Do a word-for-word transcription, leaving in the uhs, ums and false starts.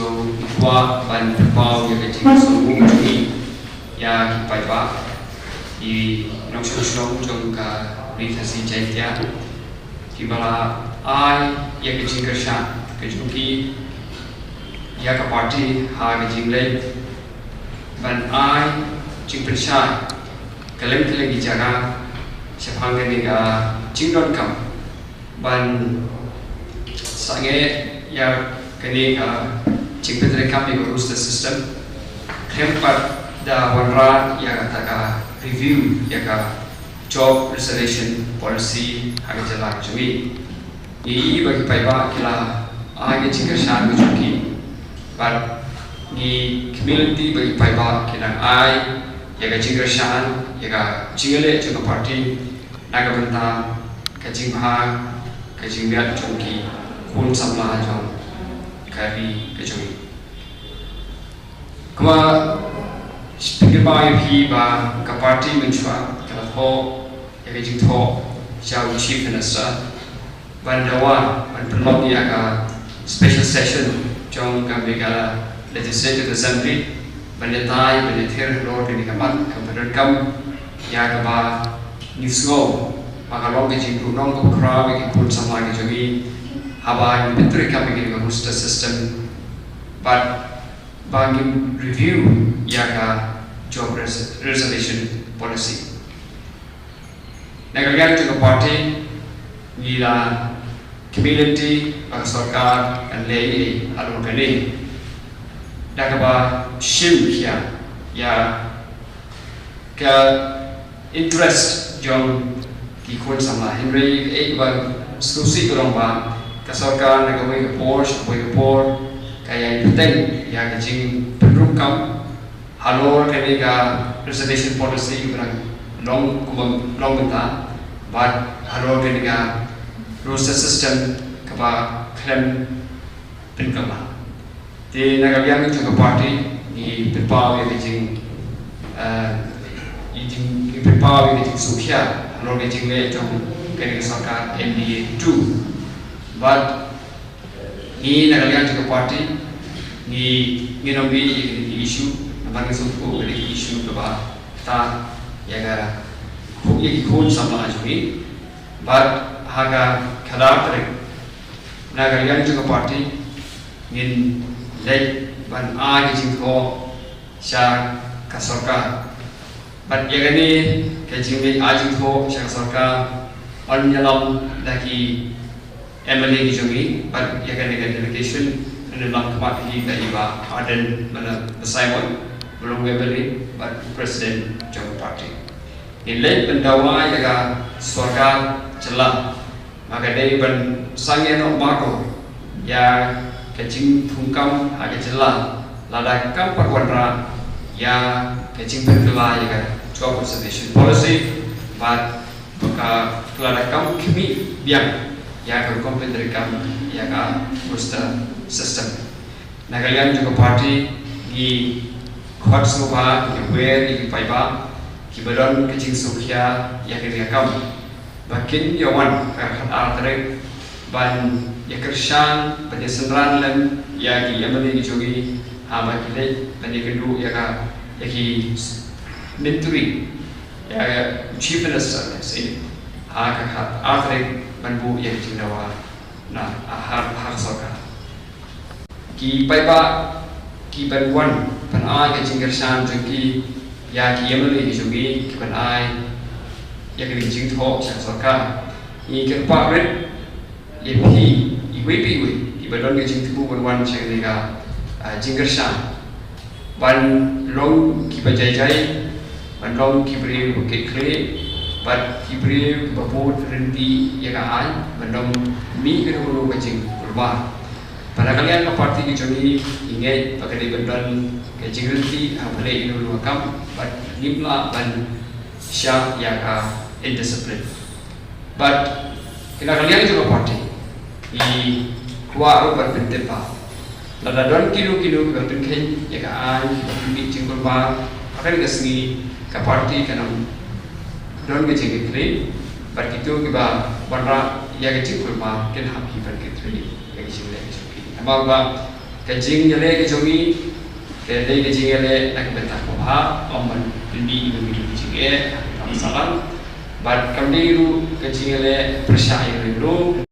Ngi kwah ban pynpaw ïa ka jingsngewbha jong ngi ïa ki paidbah, ki nongshong shnong jong ka Ri Khasi Jaiñtia, kiba la ai ïa ka jingkyrshan ka jong ki ïa ka party ha ka jingleit ban ai jingpynshai kylleng kylleng ki jaka shaphang kane ka jingdonkam ban sangeh ïa kane ka jingpyntreikam ïa ka roster system, khlem pat da wanrah ïa kata ka review ïa ka job reservation policy ha ka jylla ka jong ngi. Ngi i ba ki paidbah ki la ai ka jingkyrshan ka jong ki, bad ngi khmih lynti ba ki paidbah ki nang ai ïa ka jingkyrshan ïa ka jingïaleh jong ka party na ka bynta ka jingbha ka jingmiat jong ki khun samla jong ka ri ka jong ngi. Kumba phi kynmaw ïa phi ba ka party mynshuwa ka la thoh ïa ka jingthoh sha u Chief Minister ban dawa ban pynlong ïa ka special session jong ka Meghalaya Legislative Assembly ban ïatai ban ïathir halor kane ka mat kaba donkam ïa kaba ngi sngew ba ka long ka jingduhnong kaba khraw ïa ki khun samla ki jong ngi haba ngi pyntreikam ïa ka roster system, bad ba ngin review ïa ka job res- reservation policy. Na ka liang jong ka party ngi la khmih lynti ba ka sorkar kan leh ei ei halor kane da kaba shim khia ïa ka interest jong ki khun samla. Hynrei kaei kaba sngewsih ka long ba ka sorkar na kawei ka por sha kawei ka por ka ïai bteng ïa ka jingpynrung kam halor kane ka reservation policy kaba dang long kumba long mynta, bad halor kane ka roster system kaba khlem pynkylla. Te na ka liang jong ka party ngi pynpaw ïa ka jing, eh, ïa jing, ngi pynpaw ïa ka jingsngewkhia halor ka jingleh jong kane ka sorkar M D A two. Bad ngi na ka liang jong ka party ngi, ngin ym ïeh ïa kane ka issue namar ngi sngewthuh kane ka issue kaba ktah ïa ka, ïa ki khun samla jong ngi. Bad ha ka khatar tarik na ka liang jong ka party ngin leit ban ai ka jingthoh sha ka sorkar. Bad ïa kane ka jingleit ai jingthoh sha ka sorkar yn ïalam da ki M L A ki jong ngi, bad ïa kane ka delegation yn ïalam khmat hi da i Bah Ardent Miller Basaiawmoit, ba long u M L A bad u president jong ka party. Ngin leit ban dawa ïa ka sorkar jylla ba ka dei ban sangeh noh baroh ïa ka jingthungkam ha ka jylla lada kam pat wanrah ïa ka jingpynkylla ïa ka job reservation policy, bad ka, lada kam khmih biang ïa ka rukom pyntreikam ïa ka roster system. Na ka liang jong ka party ngi khot sngewbha, ngi wer ïa ki paidbah kiba don ka jingsngewkhia ïa kane ka kam ba kin ïa wan ha ka khatar tarik ban ïa kyrshan, ban ïa synran lem ïa ki M L A ki jong ngi haba ki leit ban ïa kynduh ïa ka, ïa ki myntri, ïa u Chief Minister, lehse ha ka khatar tarik ban buh ïa ka jingdawa na ha, ha ka sorkar. Ki paidbah kiban wan ban ai ka jingkyrshan jong ki ïa ki M L A ki jong ngi kiban ai ïa ka jingthoh sha ka sorkar, ngi kyrpad rit ïa phi iwei pa iwei kiba don ka jingthmu ban wan sha kane ka, ah, jingkyrshan, ban long kiba jai jai, ban long ki briew ba kit khlieh, bad ki briew kiba bud ryntih ïa ka aiñ, ban ym mih ïa kano kano ka jingkulmar. Bad na ka liang ka party ka jong ngi, ngi ngeit ba ka dei ban don ka jingryntih haba leh ïa kano kano ka kam, bad ngim lah ban shah ïa ka indiscipline. Bad na ka liang jong ka party ngi kwah ruh ban pyntip ba lada don kino kino kiba pynkheiñ ïa ka aiñ, kiba pynmih jingkulmar ha kane ka sngi, ka party kan ym don ka jingkitkhlieh, bad kito kiba wanrah ïa ka jingkulmar kin hap hi ban kynthei ïa ka jingleh ka jong ki. Namar ba Ka jingïaleh ka jong ngi ka dei ka jingïaleh na ka bynta kaba bha, ym ban pynmih ïa ka jingeh ha ka kam sahlang. Bad kam dei ruh ka jingïaleh pyrshah ïa u riewkyndoh.